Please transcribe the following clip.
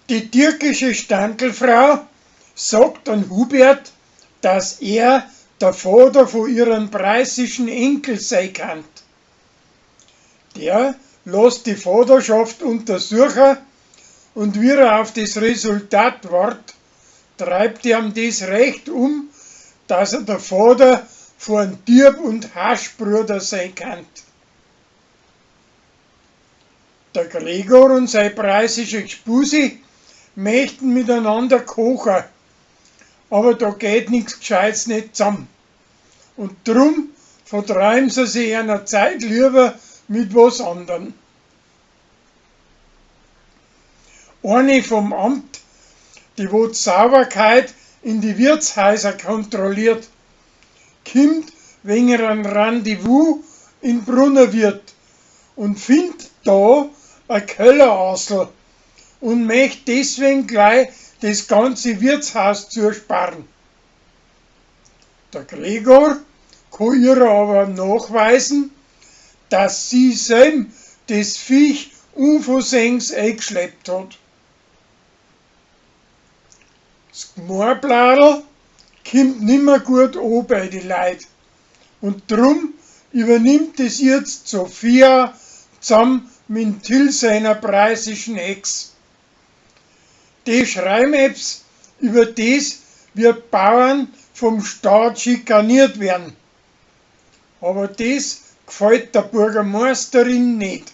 Die türkische Standlfrau sagt an Hubert, dass er der Vater von ihrem preußischen Enkel sei kannt. Der lässt die Vaterschaft untersuchen und wie er auf das Resultat wart, treibt ihm das recht um, dass er der Vater von Dieb und Haschbruder sein kann. Der Gregor und sein preußische Gspusi möchten miteinander kochen, aber da geht nix Gescheites nicht zusammen. Und drum vertreiben sie sich einer Zeit lieber mit was anderem. Eine vom Amt, die wo die Sauberkeit in die Wirtshäuser kontrolliert, kommt wegen einem Rendezvous in Brunnerwirt und findet da ein Kellerassel und möchte deswegen gleich das ganze Wirtshaus zusperren. Der Gregor kann ihr aber nachweisen, dass sie selbst das Viech unversehens eingeschleppt hat. Das Gmorbladl kommt nimmer gut an bei die Leut und drum übernimmt es jetzt Sophia zusammen mit Till seiner preußischen Ex. Die schreiben über das, wie Bauern vom Staat schikaniert werden. Aber das gefällt der Bürgermeisterin nicht.